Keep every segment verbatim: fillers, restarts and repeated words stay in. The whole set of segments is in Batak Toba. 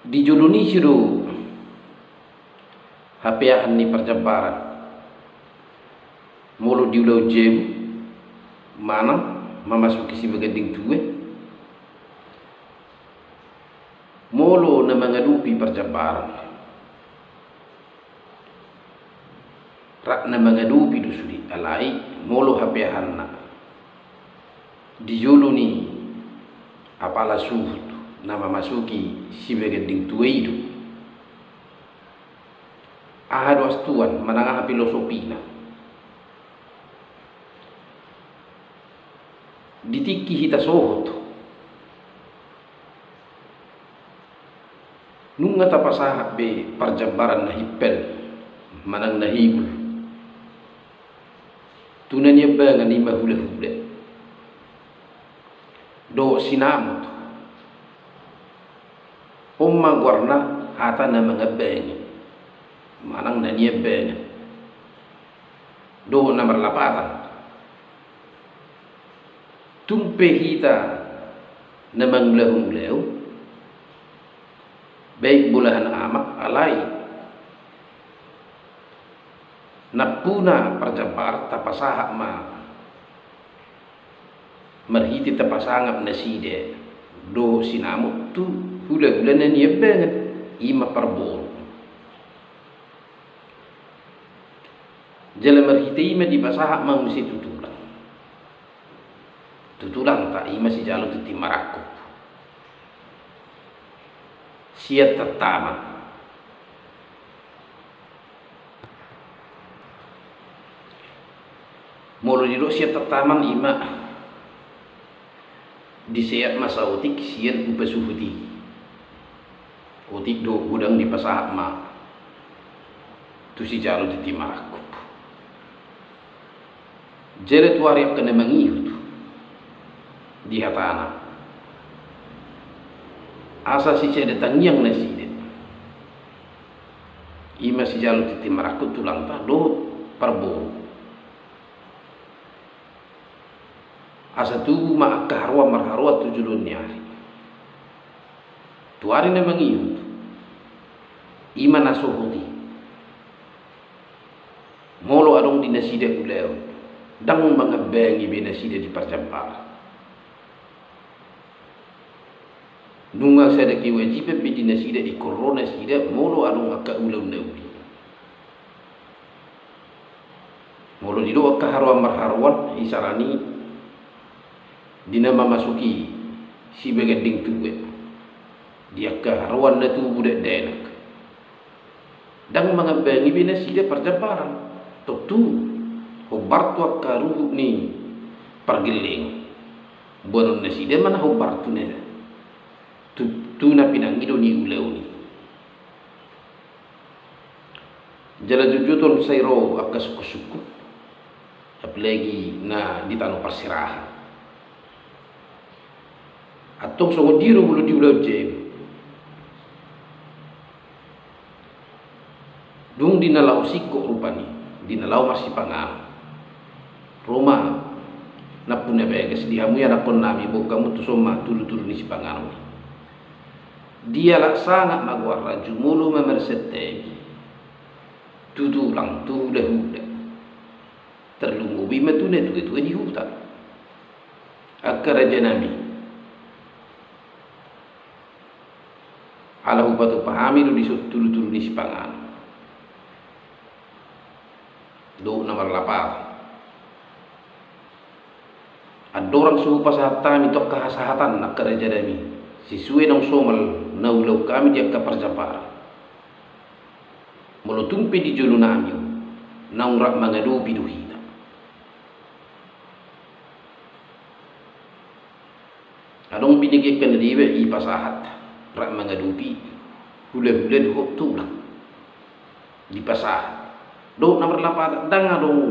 Di jolo ni i do hapeahan ni parjambaran. Molo di ulaon jabu manang mamasuki sibaganding tue, molo na mangadopi parjambaran, rap na mangadopi do sude, alai molo hapeahanna di jolo ni apala suhut na mamasuki sibaganding tue i do. Aha do astuan manang aha filosofina? Di tingki hita sohot, nunga tapasahat be parjambaran na himpel manang na hibul tu na niambangan, i ma hulahula dohot sinamot. On ma goarna hata na mangambangi manang na niambangan. Dohot na marlapatan, tung pe hita na mangulahon ulaon, baik bolahan amak, alai nampuna parjambaran tapasahat ma marhite tapasangap nasida dohot sinamot tu hulahula na niambangan, i ma parboru. Jala marhite i ma dipasahat ma muse tu tulang. Tu tulangta, i ma sijalo tintin marangkup, sian tantangan. Molo didok sian tantangan, i ma diseat ma saotik sian upa suhut i. Otik dohot godang dipasahat ma tu sijalo tintin marangkup. Jala tu ari angka na mangihut di hatana, asa sisada tangiang nasida, i ma sijalo tintin marangkup tulangta dohot parboru. Asa tubu ma angka haroan marharoan tu joloan ni ari. Tu ari na mangihut, i ma na sohot i. Molo adong di nasida ulaon, ndang mangambangi be nasida di parjambaran. Nunga sada kewajiban be di nasida ingkon ro nasida molo adong angka ulaon na uli. Molo didok angka haroan marharoan, isarana i di na mamasuki sibaganding tue, di angka haroan na tubu dakdanak, ndang mangambangi be nasida parjambaran. Tontu hombar tu angka ruhut ni pargellengon. Boanon nasida ma na hombar tu na, tu, tu na pinangido ni ulaon i. Jala jotjot on sai ro angka sungkunsungkun, apalagi na di tano parserahan. Antong songon dia do molo di ulaon jabu? Dung di na laho singkop rupani, di na laho marsipanganon, ro ma nampuna bagas di hamu ianakkonnami, boan hamu tuson ma tudutudu ni sipanganon i. Dialap sangap ma goarna, jumolo ma marsantabi tu tulang, tu hulahula. Tarlumobi ma tu na tuatua di huta. Angka rajanami, ala hupatupa hami do dison tudutudu ni sipanganon dohot na marlapatan. Andorang so hupasahat hami tu angka hasahatanna, angka rajanami, sesuai naung somal na ulaon hami di angka parjambaran. Molo tung pe di jolonami on naung rap mangadopi do hita. Adong binege angka na deba i pasahat rap mangadopi hulahula dohot tulang. Dipasahat dohot na marlapatan, ndang adong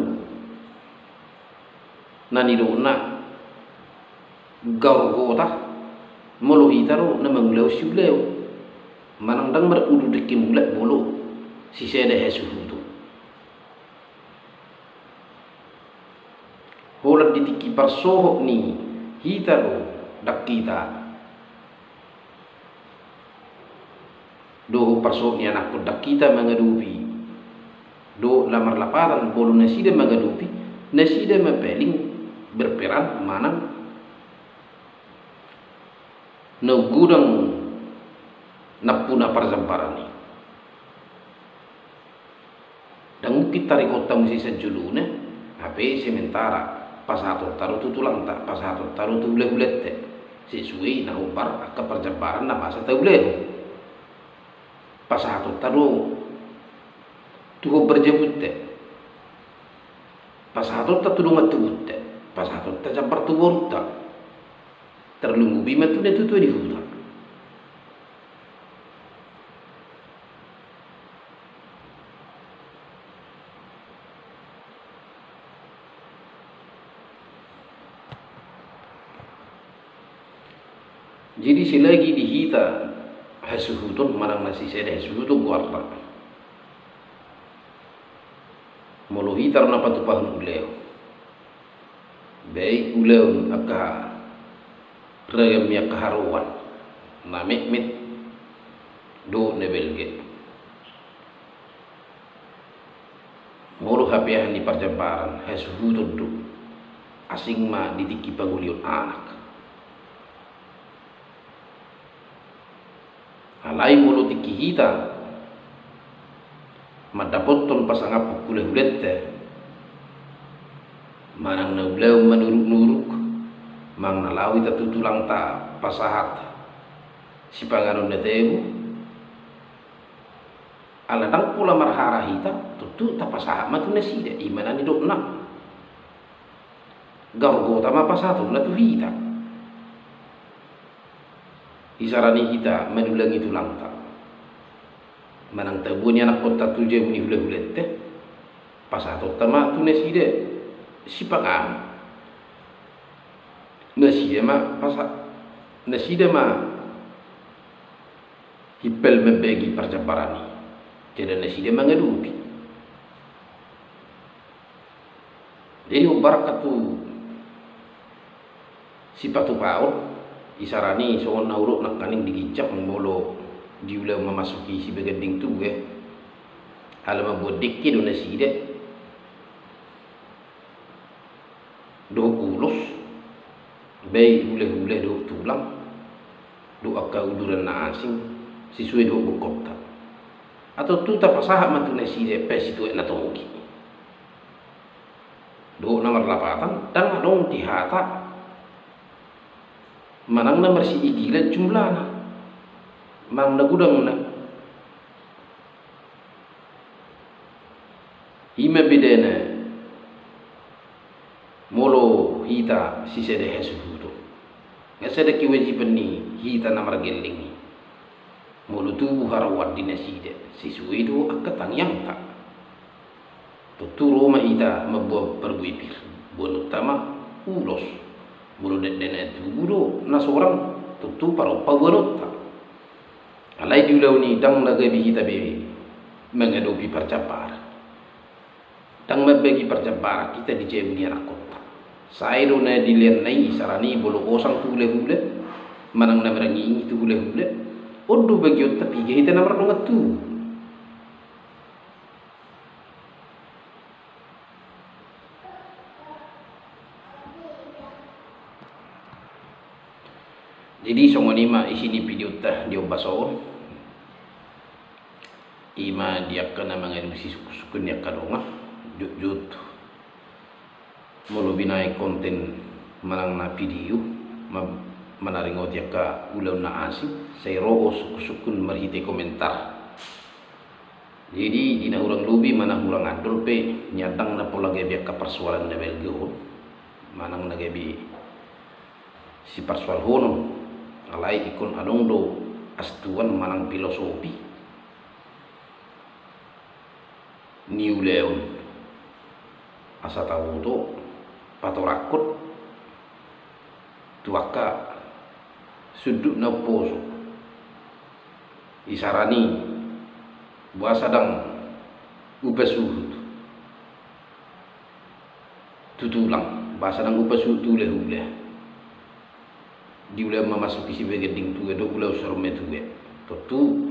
na nidokna gaorgota molo hita do na mangulahon siulaon. Manang ndang marudu dengke mulak molo sisada hasuhuton. Holan di tingki parsohot ni hita do, ndang hita dohot parsohot ni anakkon, ndang hita mangadopi dohot na marlapatan, molo nasida mangadopi, nasida ma paling berperan manang na godang nampuna parjambaran i. Ndang mungkin taringot hamu sian jolona, hape sementara pasahatonta do tu tulangta, pasahatonta do tu hulahulanta, sesuai na hombar angka parjambaran na masa taulahon. Pasahatonta do tu hombar jabunta, pasahatonta tu dongan tubunta, pasahatonta jambar tu borunta. Tarlumobi ma tu natuatua ni huta. Jadi, selagi di hita hasuhuton manang na sisada hasuhuton goarna, molo hita ro na patupahon ulaon, baik ulaon angka ragam ni angka haroan na metmet dohot na balga, molo hapeahan ni parjambaran hasuhuton do, asing ma di tingki pangolihon anak. Alai molo tingki hita mandapothon pasangaphon hulahulanta, manang na ulaon manuruknuruk, manang na laho hita tu tulangta pasahat sipanganon na tabo, ala ndang pola marhara hita, tontu tapasahat ma tu nasida, i ma na nidokna. Gargota ma pasahatonna tu hita. Isarana i hita manulangi tulangta, manang taboan i anakkonta tu jabu ni hulahulanta, pasahatonta ma tu nasida sipanganon. Nasida ma pasa-, nasida ma himpal mambagi parjambaran i, jala nasida mangadopi. Jadi, hombar angka tu sipatupaon, isarana i songon na hudok nangkaning di ginjang, molo di ulaon mamasuki sibaganding tua, ala mambuat dengke do nasida dohot ulos, baik hulahula dohot tulang, dohot angka uduran na asing, sesuai dohot gokhonta. Atau tontu tapasahat ma tu nasida pasituak na tonggi. Dohot na marlapatan, ndang adong di hata manang na marsiigilan jumlahna, manang na godangna. I ma bedana molo hita sisada hasuhuton. Nga sada kewajiban ni hita na margelleng i. Molo tubu haroan di nasida, sesuai do angka tangiangta. Tontu ro ma hita mamboan parbue pir, boanonta ma ulos. Molo dakdanak tubu do na sorang, tontu parompa boanonta. Alai di ulaon i ndang na gabe hita be mangadopi parjambaran. Ndang mambagi parjambaran hita di jabu ni anakkonta. Sai do na dilean na i, isarana i molo osang tu hulahula, manang na marangingi tu hulahula, on do bagionta piga hita na mardongan tubu. Jadi, songon i ma isi ni videonta di ombas on. I ma di angka na mangalusi sungkunsungkun ni angka dongan, jotjot molo binahen konten manang na video ma-, manaringoti angka ulaon na asing, sai ro sungkunsungkun marhite komentar. Jadi, di na hurang lobi manang hurang andol pe, nian ndang na pola gabe angka parsoalan na balga on, manang na gabe siparsoalhonon, alai ingkon adong do astuan manang filosofi ni ulaon, asa taboto patoranghon tu angka sundut na umposo. Isarana i, boasa ndang hupasuhut tu tulang, boasa ndang hupasuhut tu hulahula di ulaon mamasuki sibaganding tua dohot ulaon saur matua. Tontu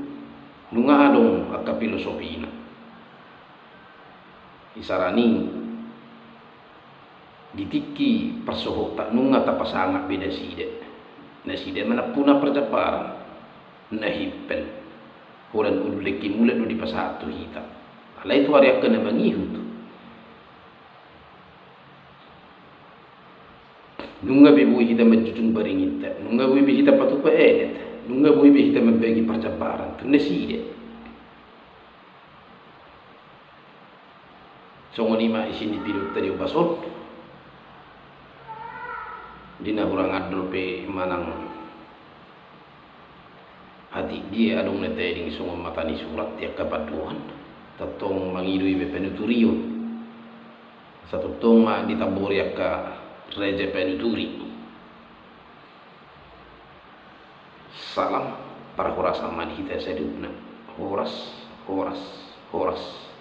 Nunga adong angka filosofina. Isarani di tingki parsohotta nunga tapasangap be nasida. Nasida manampuna parjambaran na himpel. Holan ulu lengki mulat do dipasahat tu hita. Alai tu ari angka na mangihut, nunga be boi hita manjujung baringinta, nunga boi be hita patupa adat, nunga boi be hita mambagi parjambaran tu nasida. Songon i ma isi ni pidonta di ombas on. Di na hurang andor pe manang atik dia adong na tading songon mata ni surat di angka pandohan. Tongtong mangido iba panuturion. Asa tongtong ma ditambori angka raja panuturi. Salam parhorasan ma di hita saluhutna. Horas, horas, horas.